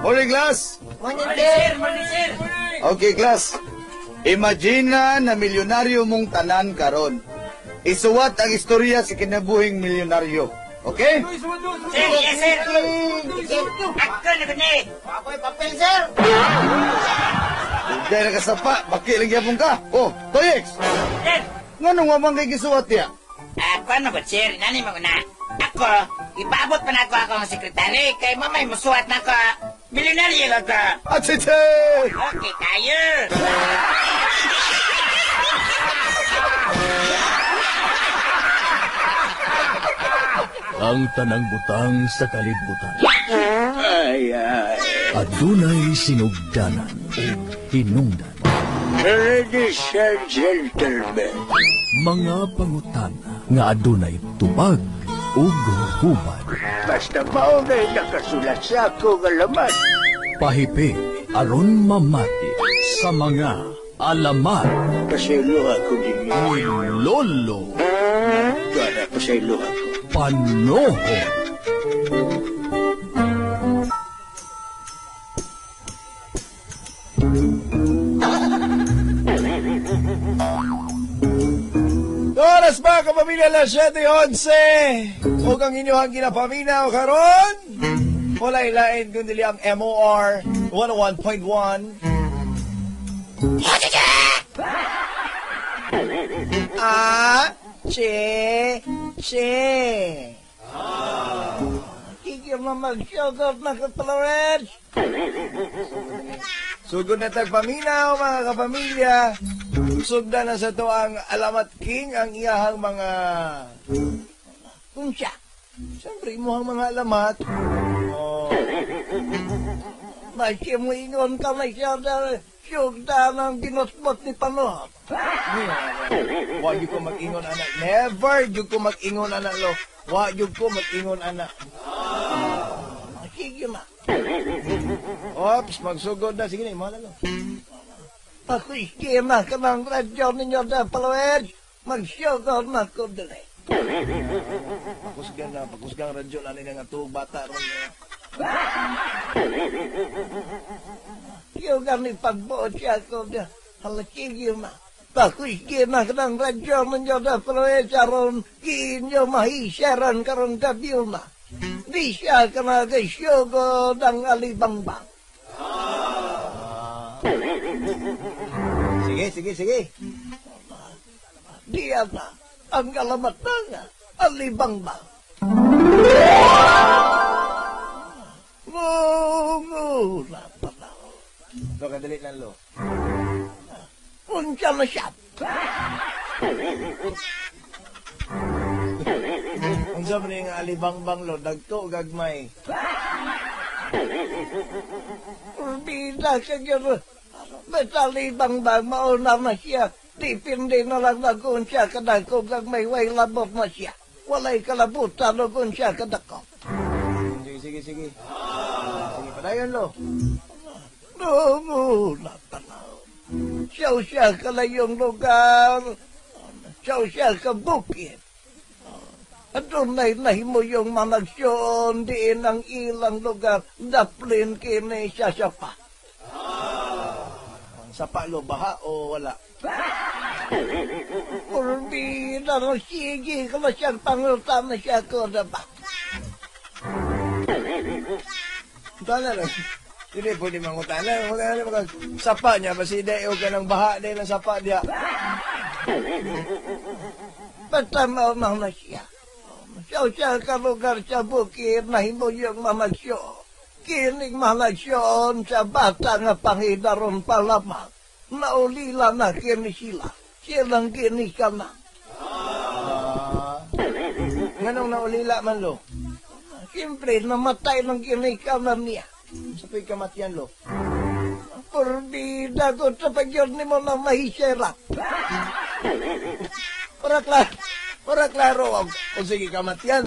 Morning, class! Morning, sir. Morning, sir. Okay, class. Imagine na milyonaryo mong tanan karon. Isuwat ang istorya sa kinabuhing milyonaryo. Okay? Sir, yes, sir. Ako na gani. Ako'y papel, sir. Dahil nakasapa, baki lang gyapon ka. Oh, Toyex! Sir, Nganong wa man kay gisuwat niya? ako na ba, sir? Nani mo na. Ako, ipaabot pa na ako akong sekretary kay mamay musuwat na ko. Milyonaryo lang ko. Atsitse! Okay, tayo. Ang tanang butang sa kalibutan. Ay, ay. Adunay sinugdanan ug hinungdan. Ladies and gentlemen, Mga pangutana nga adunay tubag ug hubad. Basta maunay nakasulat sa akong alamat. Pahipi aron mamati sa mga alamat Pasaylo ako ninyo. ni Lolo Gana, pasaylo ako. Panoho. Oras ba, kapamilya, alas 7:11. Huwag ang inyong ginapaminaw karon. Walay lain kundi ang MOR 101.1. A, che, che. Sige mo mag-shoutout na kapalawin. Sugod na tagpaminaw, mga kapamilya. Sugdan na sa to ang Alamat King ang iyahang mga Unsa? Siyempre, imuhang mga alamat. Oh. Basi mo ingon ka may shoutout. Sugda ng ginusbot ni Panohot. Wa gyud ko mag-ingon ana. Never gyud ko mag-ingon ana lo. Wa gyud ko mag-ingon ana. Sige ma. Ops, magsugod na. Sige na, imo na lo. Pakuiskima ka ng radyo ninyo na palawin. Mag-shoutout na ko dali. Pakusgan na, pakusgan ang radyo na nila nga tuog bata ron. Yung ni pagbuot siya ko na. Hala, sige ma. Pakuiskima ka ng radyo ninyo na palawin. Aron kinyo mahisaran karon gabi ma. Di siya ka na kay siyugod ang alibangbang. Sige, sige, sige. Diya na ang alamat ng alibangbang. Ngunguna pa na. Lo, kadali lang lo. Unsa na siya? Unsa man nga alibangbang lo, dagko gagmay. Urbida sa gyud. Basta alibangbang mauna na siya. Dipindi na lang na kung siya kadako kag may way labot na siya. Walay kalabutan o kung siya kadako. Sige, sige, sige. Sige, padayon lo. Ngunguna pa na. Siya siya kalayong lugar. Siya siya ka bukid. Adunay nahimo yung managsyon diin ang ilang lugar. Daplin kini siya siya pa. Ang sapa lo, baha o wala? Urbina no sige ka na siyang pangutan na siya ko na ba? Tana lang. Hindi pwede mangutana. Mangutana lang. Sapa niya, basi di o ka ng baha din ang sapa niya. Basta maunang na siya. Siya siya ka lugar sa bukid nahimo yung managsyon. Kining managsyon sa bata nga pangidaron pa lamang. Naulila na kini sila. Silang kini ka na. Ah. Nganong naulila man lo? Siyempre, namatay ng ginikanan niya. Sa pa'y kamatyan lo? Purbida ko sa pagyon ni mo na mahisera. Para klaro, para klaro, o sige kamatyan.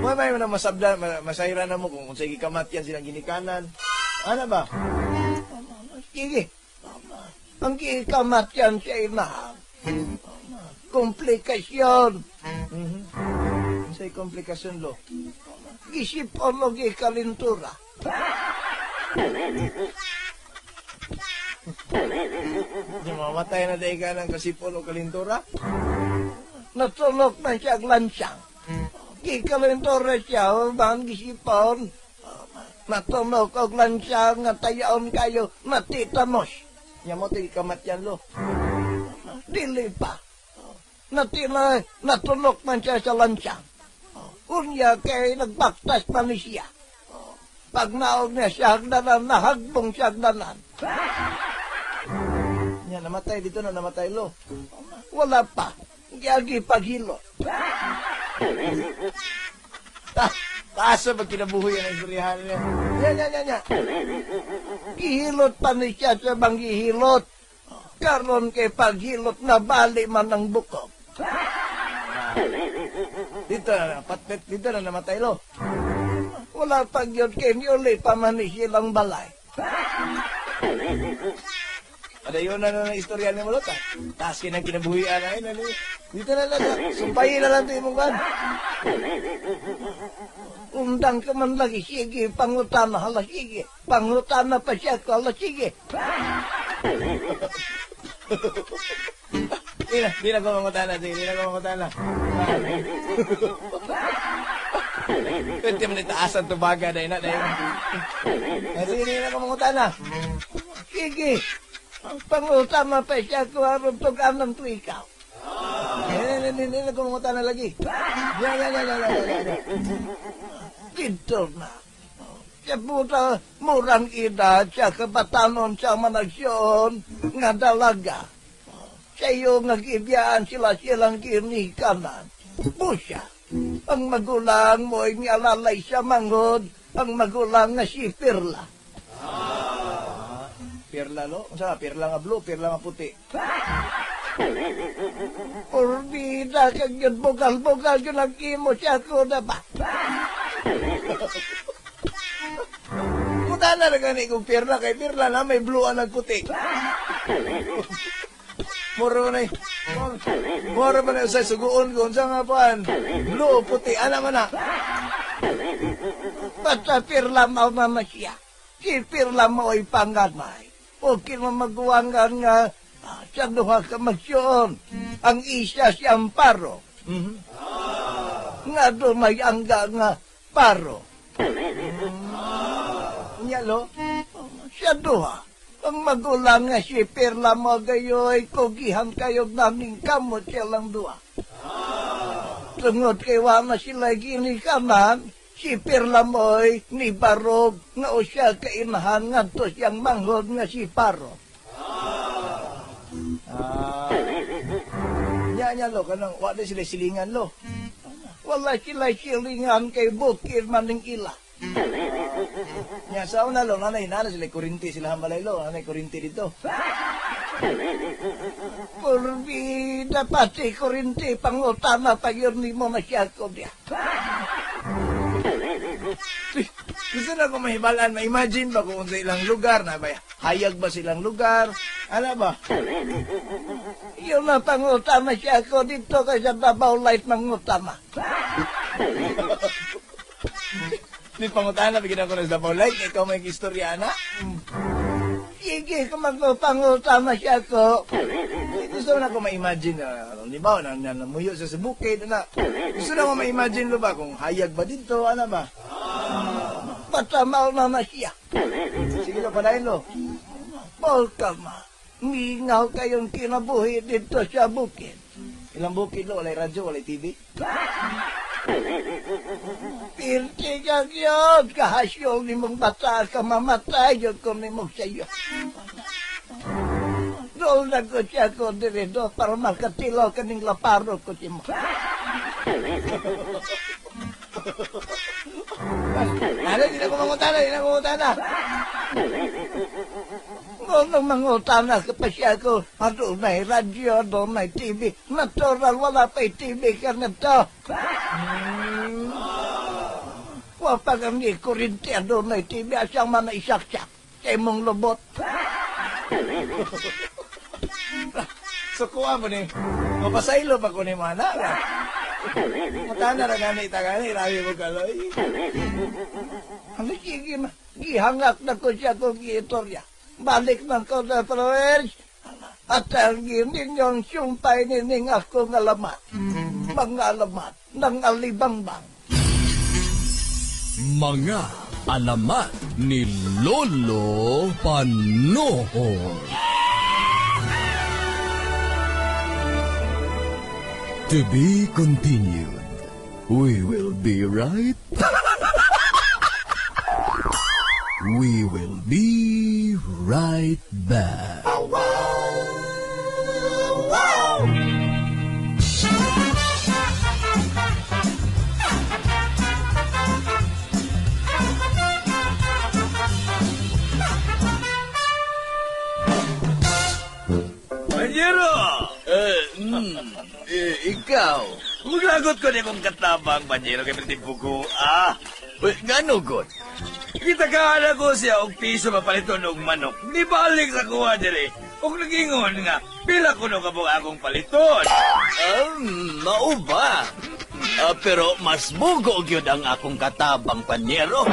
May may na masabda, masayra na mo kung sige kamatyan silang ginikanan. Ano ba? Sige. Ang gikamatyan sa inahan. Komplikasyon. Sa'y komplikasyon lo. Gisipon og ikalintura. Di mamatay na dahil ka ng kasipon o kalintura? Natulok na siya ang lansang. Gikalintura siya, bang gisipon. Natulok og lansang nga tayaon kayo natitamos. Nya mo ito kamatyan lo. Dili pa. Natina, natulok man siya sa lansang. Unya kay nagbaktas man ni siya. Pag naog niya siya hagdanan, nahagbong siya hagdanan. Nya namatay dito na namatay lo. Wala pa. Giagi paghilo. Taas sa pagkinabuhi ang istoryahan niya. Nya, nya, nya, nya. Gihilot pa ni siya sa banggihilot. Karon kay paghilot na bali man ang bukog. Dito na, patpet, dito na namatay lo. Wala pa gyud kay niuli pa man ni silang balay. Padayon na na ang istorya ni mo lo. Taas kinang kinabuhian ay na ni. Dito na lang, sumpayin na lang ito imong kan. Undang ka man lagi, sige, pangutana, hala, sige. Pangutana pa siya ko, hala, sige. Di na ko mangutana, sige, di na ko mangutana. Pwede man itaas ang tubaga, dahil na, dahil. Sige, di na ko mangutana. Sige, pangutana pa siya ko, aron tug-anan to ikaw. Di na ko mangutana lagi. Ya, ya, ya, ya, ya, ya, ya. Dito na. Sa puta, murang edad siya kabatanon sa managsyon nga dalaga. Sa iyo nga gibiyaan sila silang ginikanan. Busya, ang magulang mo ay nialalay sa manghod, ang magulang nga si Perla. Perla lo? Unsa ka? Perla nga blue, perla nga puti. Orbida kag yun, bugal-bugal yun ang imo siya ko na ba? Mutana na gani kung perla kay perla na may blue ang puti. Moro na moro man na sa suguon ko unsa nga paan. Blue o puti ana man na. Basta Perla mao mama siya. Si Perla mo ay panganay. Okay mo maguwangan nga sa duha ka magsyoon. Ang isa si Amparo. Nga doon may angga nga paro. Unya lo. Sa duha. Ang magulang nga si Perla mo gayoy kugihan kayo naming kamot silang duha. Tungod kay wala sila ginikanan, si Perla mo'y ni Barog nga usya kainahan ngadto siyang manghod nga si Paro. Ah. Nya nya lo kanang wa na sila silingan lo. Wala sila silingan kay bukid maning ila. Nya sa una lo nanay nana sila kurinti sila hambalay lo, nanay kurinti dito. Purbida pati kurinti pangutana pa yun ni mo na siya ko niya. Gusto na ko mahibalan, ma-imagine ba kung sa ilang lugar na ba hayag ba silang lugar? Ana ba? Yun na pangutana siya ko dito kay sa Davao Light mangutana. Di pangutana bigyan ako ng Davao Light, ikaw may istorya ana. Sige ka magpangutana siya ko. Gusto na ko ma-imagine na, di ba, na, na, namuyo siya sa bukid, na. Gusto na ko ma-imagine lo ba kung hayag ba dito, ana ba? Patamaw na na siya. Sige lo, padayon lo. Polka ma. Mingaw kayong kinabuhi dito sa bukid. Ilang bukid lo, walay radyo, walay TV. Pirti ka yun, kahasyol ni mong bata ka mamatay yun ko ni mong sayo. Doon na ko siya ko dire do para makatilaw kaning laparo ko si mo. Ano, di na ko mangutana, di na ko mangutana. Ngunong mangutana ka pa siya ko, doon may radyo, doon may TV. Natural, wala pa'y TV ka na to. Wa pa kami kurinti, doon may TV, asang man isaksak. Kay mong lobot. So, kuha mo ni, mapasaylo pa ko ni mga anak. Mutana ra gani ta gani, grabe mo kaloy. Ano sige ma, gihangak na ko siya kong giitorya. Balik man ko na followers. At ang ninyong sumpay nining ako ng alamat. Mga alamat ng alibangbang. Mga alamat ni Lolo Panohor. To be continued. We will be right. We will be right back. Panyero! Eh, ikaw. Maglagot ko ni kong katabang, Panyero, kay Pwede ko. Ah! Uy, ngano god? Kita ka na ko siya og piso mapaliton og manok. Nibalik sa kuha dire. Og nagingon nga, pila kuno kabog akong paliton. Mao ba? Ah, pero mas mugo gyud ang akong katabang, panyero.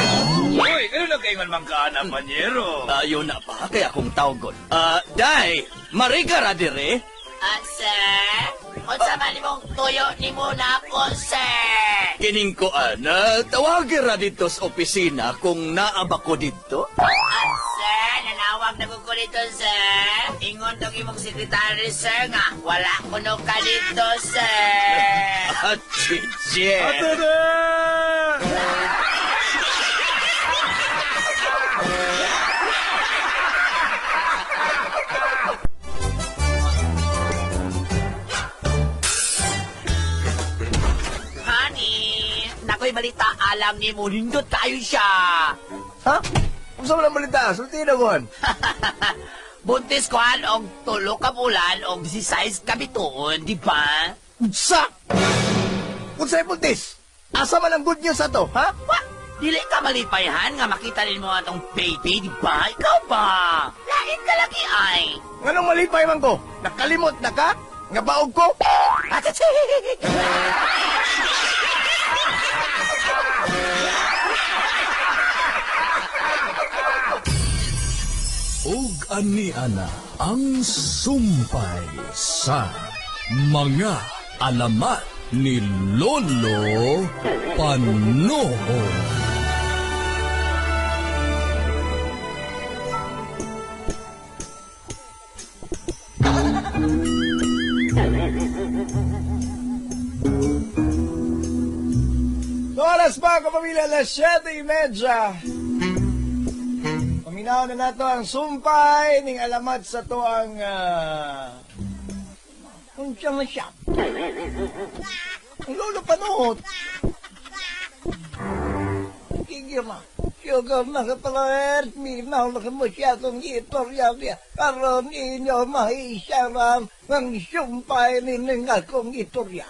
Uy, kayo na kaingon man ka na, Panyero. Ayo na pa kay akong tawgon. Ah, day, mariga ra dire. Ah, sir? Unsa man imong tuyo nimo na ako, sir? Kining ko ana, tawagin ra dito sa opisina kung naa ba ko dito. Ah, sir, nanawag na ko dito, sir. Ingon tong imong sekretary, sir, nga wala kuno ka dito, sir. Ah, chiche. Ato na! Honey, nakoy balita alam ni mo, nindot kayo siya. Ha? Unsa man ang balita? Sulti na gon. Buntis ko og tulo ka bulan og 16 ka bituon, di ba? Unsa? Unsay buntis? Asa man ang good news ato, ha? Wa, dili ka malipayhan nga makita nimo atong baby, di ba? Ikaw ba? Lain ka lagi ay. Nganong malipay man ko? Nakalimot na ka? Nga baog ko? Achachi! Ug ani-ana ang sumpay sa mga alamat ni Lolo Panohor. Oras pa, kapamilya, alas 7:30. Paminaw na nato ang sumpay ning alamat sa to ang Unsa man siya? ang Lolo Panuhot. Sige ma. Sugar na ka followers, minaw na ka mo siya kong giitorya niya. Karon inyo mahisaran ang sumpay nining akong itorya.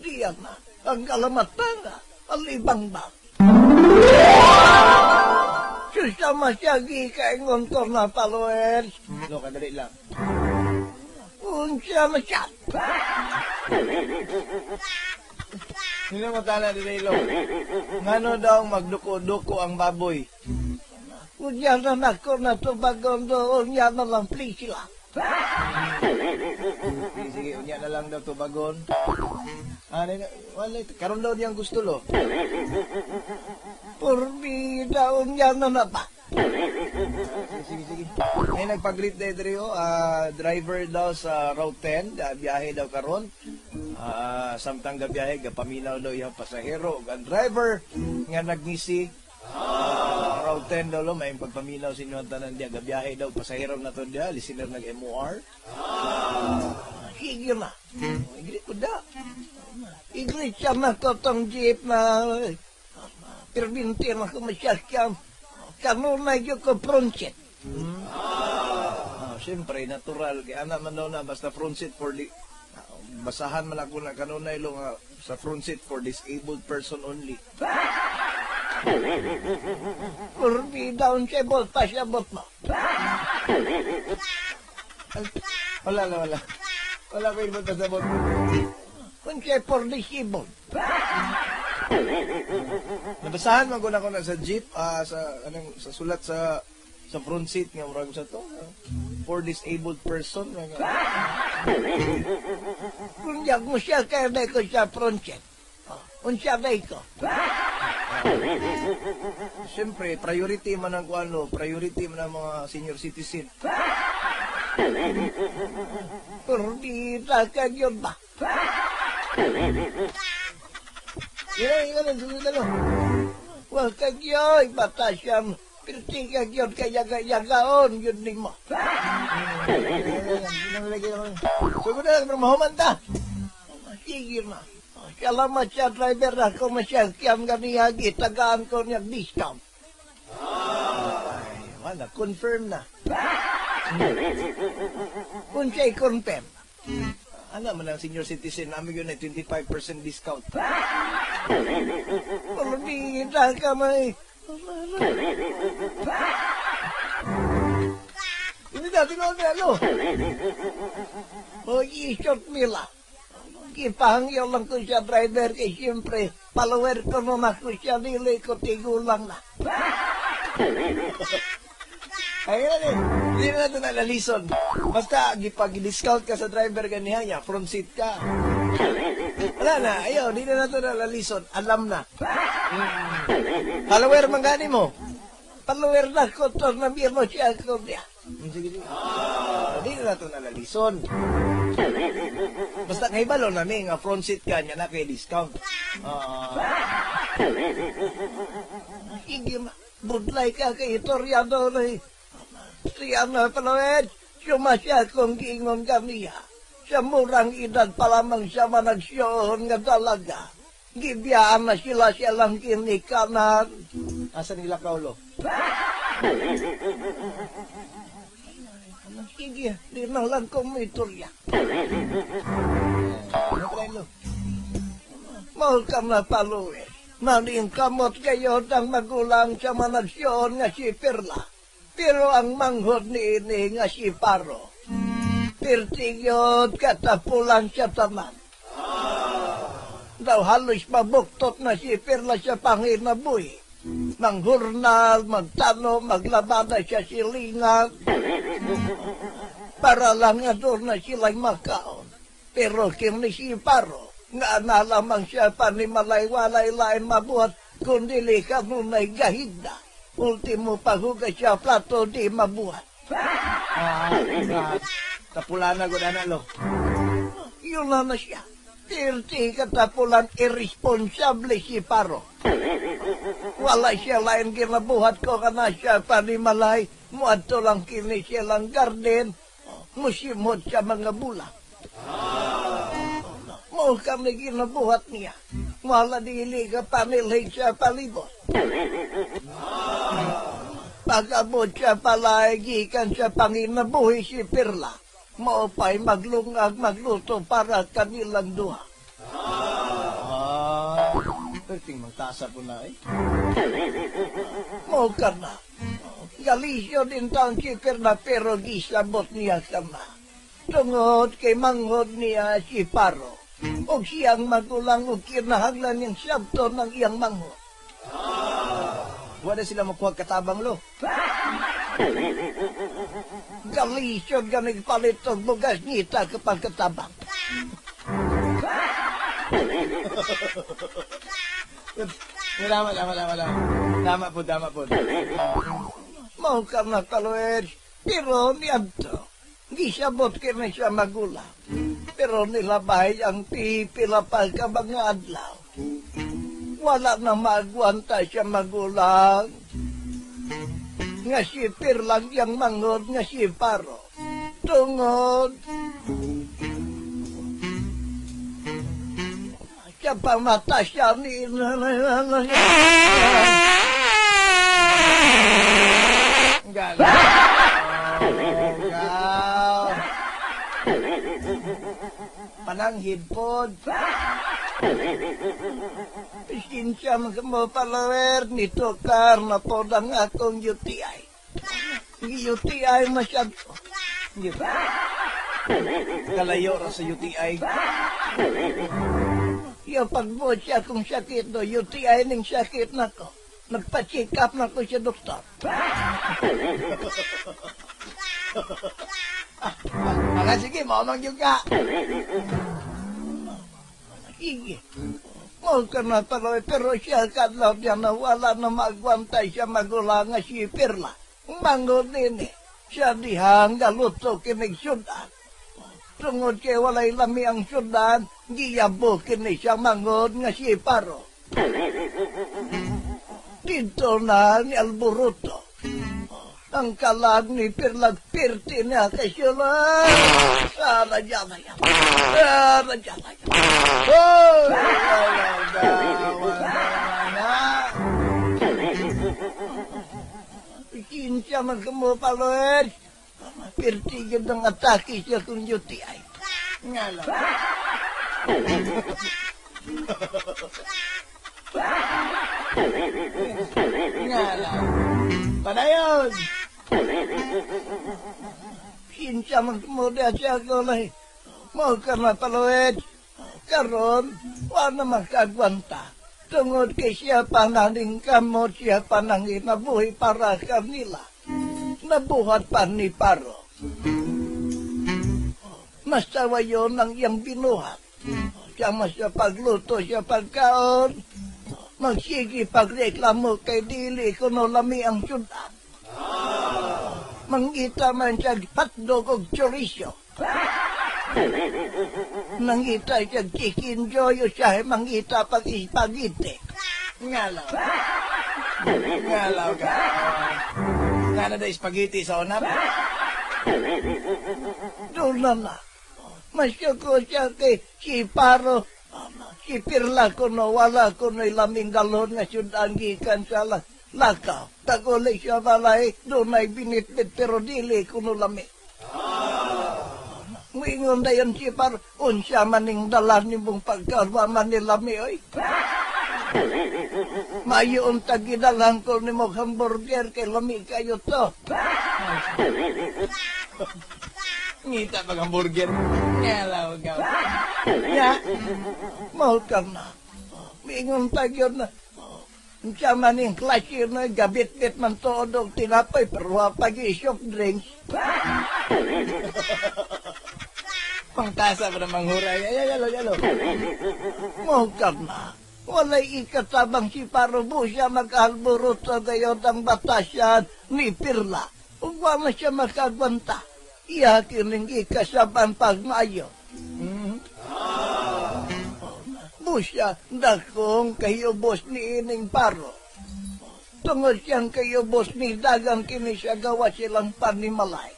Diyan na, ang kalamatan na, alibangbang. Susama siya gikaingon ko na followers. No, kadali lang. Unsa man siya? Sino mo tala di Relo? Ngano daw magduko-duko ang baboy? Unya na nako na tubagon doon, unya na lang please sila. Sige, sige, unya na lang daw tubagon. Ano na, wala, karon daw niyang gusto lo. Purbida, unya na na ba? Sige, sige. May nagpag-greet day diri oh, driver daw sa Route 10, biyahe daw karon. Samtang gabiyahe gapaminaw daw iyang pasahero ug ang driver nga nagngisi. Route 10 daw lo may pagpaminaw sa inyong tanan diya gabiyahe daw pasahero na to diya listener nag MOR. Sige na. Igreet ko da. Iglesia na ko tong jeep na perminti na ko masyakyan. Kanunay yun ko pronsit. Siyempre natural kay ana man daw na basta front seat for the basahan man ako na kanunay lo nga sa front seat for disabled person only. Purbida on siya bot pa siya bot mo. Wala na, wala. Wala ko ibot sa bot. Unsay for disabled? Nabasahan man ko na ko na sa jeep, sa anong sa sulat sa front seat nga murag sa to. For disabled person. Kunyag mo siya kaya na ko sa front seat. Oh, unsa na ko? Siyempre, priority man ang kuano, priority man ang mga senior citizen. Pero di ta ka yun ba? Ina, ina, sunod na lo. Wag ka yun, bata siyang pirti ka yun, kaya yagaon yun ni mo. Sugod na, pero mahuman ta. Sige na. Salamat sa driver ako masyakyan ganiya, gitagaan ko niya discount. Ay, wala, confirm na. Unsay confirm. Ano man ang senior citizen, namin yun ay 25% discount. Pero di ta ka may... Hindi na, tinuod na, lo. O isot mila. Gipahangyo lang ko sa driver kay siyempre follower ko naman ako siya dili ko tigulang na. Ay, na din. Hindi na natin nalalison. Basta, gipag-discount ka sa driver ganiha niya, front seat ka. Wala na, ayaw, hindi na natin nalalison. Alam na. Follower man gani mo. Follower na ko to na biro siya ko niya. Sige, sige. Hindi na natin nalalison. Basta kahibalo na mi nga front seat ka niya na kay discount. Sige na, budlay ka kay Toriano na eh. Siya na follower, sumasya kong giingon kaniya. Sa murang edad pa lamang siya managsiyon nga dalaga. Gibiyaan na sila silang kinikanan. Asa nila kaulo? Sige, di na lang ko may turya. Ano pa lo? Mahal ka na paluwi. Maling kamot kayo ng magulang sa managsyon nga si Perla. Pero ang manghod ni ini nga si Paro. Pirtigyod katapulan siya tanan. Daw halos mabuktot na si Perla sa panginabuhi. Manghurnal, magtano, maglabada siya silingan. Para lang nga doon na sila'y makaon. Pero kini si Paro, nga na lamang siya panimalay-walay lain mabuhat, kundi ka nunay gahigda. Ultimo paghugas siya plato di mabuhat. Tapulana gud ana lo. Yun na na siya. Tirti katapulan irresponsable si Paro. Wala siya lain ginabuhat ko kana siya panimalay. Muadto lang kini siya lang garden. Musimot sa mga bulak. Mo kami ginabuhat niya. Wala dili ka panilhig sa palibot. Pag-abot siya palay, gikan sa panginabuhi si Perla. Maupay maglungag magluto para kanilang duha. Perting magtasa po na eh. Mo ka na. Galisyo din taon si Perla pero gisabot niya sama. Tungod kay manghod niya si Paro. O siyang magulang o kinahanglan niyang sabto ng iyang manghod. Wala sila makuha katabang lo. Galisyo ganig palit og bugas ngita kapag katabang. Tama, tama, tama, tama. Tama po, tama po. Mao ka na kaluer, pero niadto. Gisabot kini siya magulang. Pero nilabay ang pipila pa ka mga adlaw. Wala na maagwanta siya magulang. Nga si Pirlang yang mangod nga si Paro. Tungod. Siya pamata siya ni... Galaw. Pananghid pod. Pasensya mo follower, nito kar na po ang akong UTI. UTI masyado. Kalayo ra sa UTI. Iya pagbuot siya kung sakit do, UTI ning sakit nako. Nagpa-check up na ko siya doktor. Mga sige, mao man gyud ka. Sige. Mo ka na pala, pero siya kadlaw niya na wala na magwantay siya magula nga si Perla. Mangod nini, siya dihang galuto kinig syudad. Tungod kay walay lami ang syudad, giyabo kini siya mangod nga si Paro. Dito na ni Alboruto. Ang kalag ni Perlag pirti niya kay siya. Sana dyan na yan. Sana dyan na yan. Oh! Na. Sinsya man kamo paloed. Pirti yun ang atake siya kung UTI. Ngalaw. Ngalaw. Padayon. Sinsya man kamo diya siya ko lang. Mo ka na paloed. Karon, wala makagwanta. Tungod kay siya pananing kamot, siya panangin nabuhi para kanila. Nabuhat pa ni Paro. Masawa yon ang iyang binuhat. Siya mas siya pagluto, siya pagkaon. Magsige pagreklamo kay dili kuno lami ang syudad. Mangita man siya hotdog og chorizo. Mangita siya chicken joy o siya mangita pag ispagiti. Ngalaw. Ngalaw ka. Nga na da spaghetti sa unap. Doon na na. Masyoko siya kay si Paro. Si Pirla kuno wala kuno laming galon nga syudad gikan sa lakaw. Taguli siya balay, doon ay binitbit pero dili kuno lami. Muingon na yun si Paro, unsa maning dala ni mong pagkawa man ni lami oy. Mayo unta gidalan ko ni mong hamburger kay lami kayo to. Ngita pag hamburger. Ngalaw ka. Ya. Mahal ka na. Mingon tayo na. Unsa man yung klase na gabit-bit man tuod og tinapay pero wa pag soft drinks. Pangtasa pa ng manghuray. Ay, ay, yalo, yalo. Mahal ka na. Walay ikatabang si Parobo siya mag-alboruto gayon ang batasyan ni Pirla. Ug wa man siya makagwanta. Iya kining ikasaban pagmayo. Busya, dakong kayubos ni ining paro. Tungod siyang kayubos ni dagang kini siya gawa silang panimalay.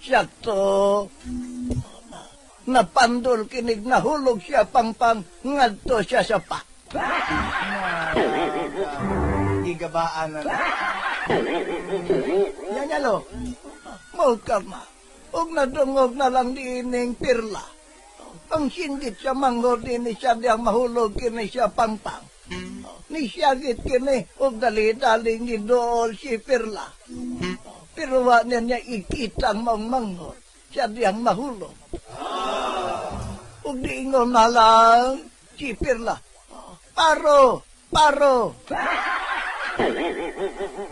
Sakto, napandol kinig nahulog siya pangpang ngadto siya sa pa. Gigabaan na. Yan, yalo. Mulkama, ug nadungog na lang ni ining pirla. Ang sindit sa manghod ni siya diyang mahulog kini siya pangpang. Ni siyagit kini ug dali-dali ni dool si pirla. Pero wa niya niya ikitang maong manghod siya diyang mahulog. Ug diingon na lang si pirla. Paro, paro,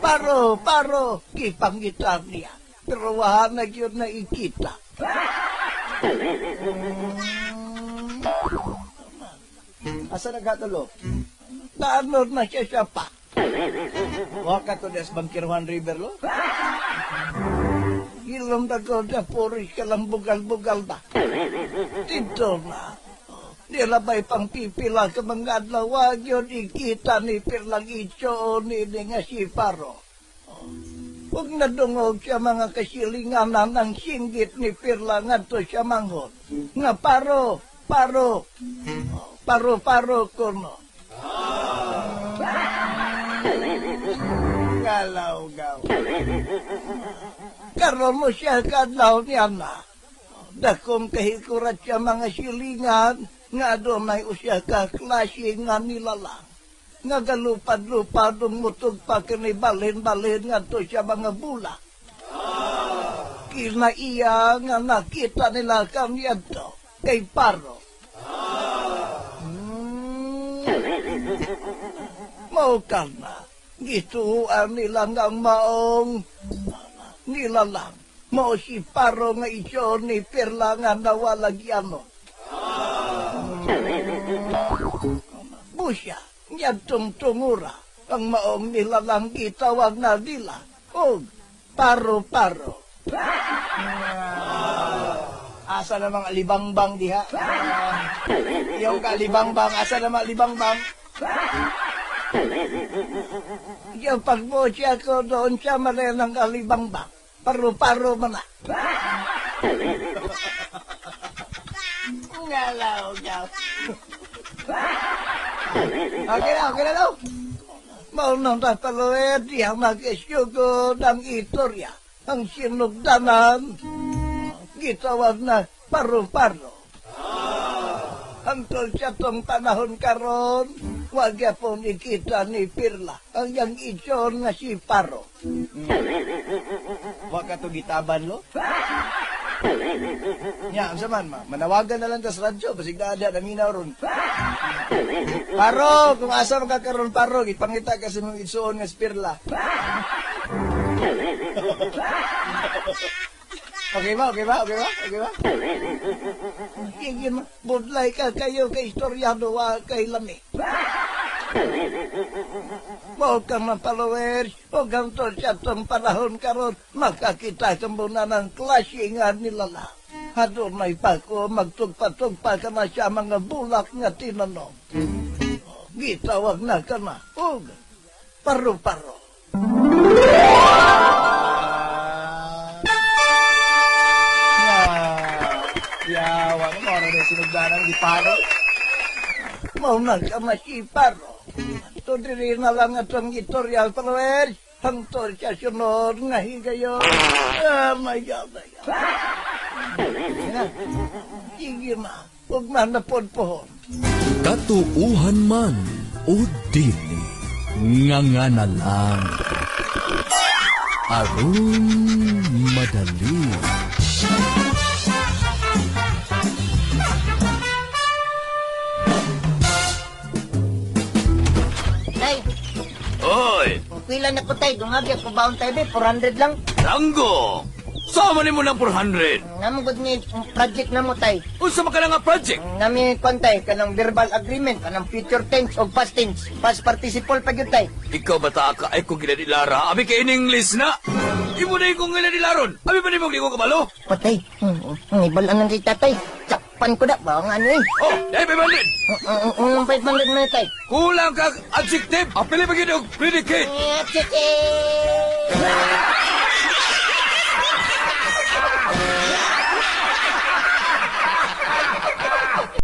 paro, paro, kipangitan niya. Pero wa na yun na ikita. Asa nagkatulo? Naanod na siya siya pa. Wa ka to des Bangkirwan River lo? Ilong na ko na puris ka lang bugal-bugal ba. Dito na. Nila ba'y pang pipila sa mga adlaw, wag yun ikita ni Pirlang Itcho o ni nga si Paro. Huwag nadungog siya mga kasilinganan ang singgit ni Pirla ngadto siya manghod. Nga paro, paro, paro, paro kuno. Ngalaw gaw. Karon mo siya kadlaw niya na. Dakong kahikurat siya mga silingan, nga doon ay usya ka klase nga nilalang. Nga galupad-lupad ang mutog pa kini balhin-balhin nga to siya mga bula. Kinaiya nga nakita nila kaniadto kay Paro. Mao ka na, gituan nila nga maong nilalang. Mao si Paro nga isyo ni Perla nga nawalag yano. Busya, niyadtong tungura, ang maong nilalang gitawag na nila, og paro-paro. Asa namang alibangbang diha? Yung kalibangbang, asa namang alibangbang? Yung pagbusya ko doon siya marin ang alibangbang. Paro-paro man na. Ngalaw, gaw. Okay na daw. Mao nang tapaluet, diyang mag-isyugod ang istorya, ang sinugdanan. Gitawag na paro-paro. Hangtod sa tong panahon karon, wag po nikita ni Pirla ang yang isyon nga si Paro. Wa ka to gitaban lo. Nya, unsa man ma? Manawagan na lang ta sa radyo basig naa diha naminaw ron. Paro, kung asa man ka karon paro, gipangita ka sa imong igsuon nga spirla. Okay ba? Okay ba? Okay ba? Okay ba? Sige ma, budlay ka kayo kay istoryado wa kay lami. Mao ka man followers, o ganto sa tong panahon karon makakita ka muna ng klase nga nilala. Adunay pa ko magtugpa-tugpa ka na sa mga bulak nga tinanong. Gitawag na ka na, og paro-paro. Ya, yawa mo mo na sinugdanan di paro. Mao na ka masiparo. To diri na lang atong istorya followers. Hangtod sa sunod nga higayon. Ah, my God, my God. Sige ma, ug man na pod pohon. Katuuhan man o dili, nga nga na lang. Aron madali. Tay, Oy, pila na ko tay, dungabi ako baon tay be, 400 lang. Ranggo! Sama ni mo ng 400. Namo gud ni project na mo tay. Unsa man ka na nga project? Nami kwan tay kanang verbal agreement, kanang future tense og past tense, past participle pa gyud tay. Ikaw bata ka ay kung ginadilara, abi kay in English na. Imo na kung ginadilaron. Abi pa nimo ko kabalo. Patay, ibalan nang kay tatay. Sakpan ko na ba ang ano eh. Oh, dahil 500. 500 na tay. Kulang kag adjective. Apili pa gyud og predicate. Eh, sige.